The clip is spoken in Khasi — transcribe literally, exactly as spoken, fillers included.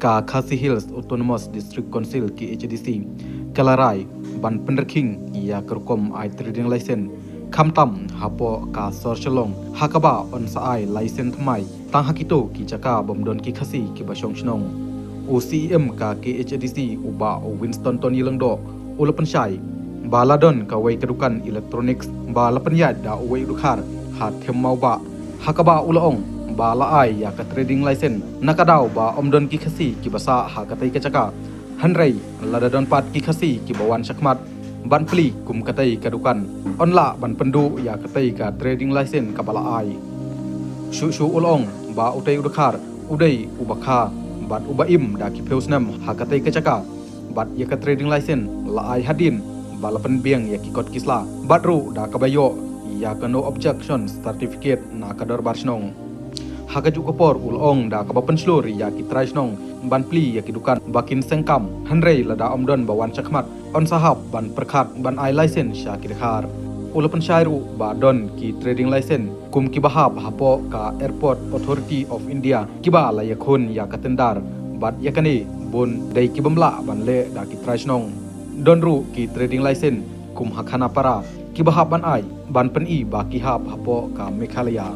Ka Khasi Hills Autonomous District Council, K H A D C, ka la rai ban pynrkhing ïa ka rukom ai trading license, khamtam hapoh ka sor Shillong, ha kaba yn sa ai license thymmai tang ha kito ki jaka bym don ki Khasi kiba shong shnong. U C E M ka K H A D C, u Bah Winston Tony Lyngdoh, u la pynshai ba la don kawei ka dukan electronics ba la pynïaid da uwei u dkhar ha Them Mawbah, ha kaba u la ong ba la ai ïa ka trading license na ka daw ba ym don ki Khasi kiba sah ha katei ka jaka. Hynrei lada don pat ki Khasi kiba wan shakhmat ban plie kum katei ka dukan, yn lah ban pynduh ïa katei ka trading license kaba la ai. Shuh shuh u la ong ba utei u dkhar u dei uba kha bad uba im da ki phew snem ha katei ka jaka, bad ïa ka trading license la ai hadien ba la pynbiang ïa ki kot ki sla, bad ruh da kaba ïoh ïa ka no objection certificate na ka dorbar shnong. Ha kajuh ka por u la ong da kaba pynshlur ïa ki trai shnong ban plie ïa ki dukan ba kin seng kam, hynrei lada ym don ba wan shakhmat, yn sa hap ban pyrkhat ban ai license sha ki dkhar. U la pynshai ruh ba don ki trading license kum kiba hap hapoh ka Airport Authority of India kiba la ïakhun ïa ka tender, bad ïa kane bun dei ki bym lah ban leh da ki trai shnong. Don ruh ki trading license kum ha Khanapara kiba hap ban ai ban pyni ba ki hap hapoh ka Meghalaya.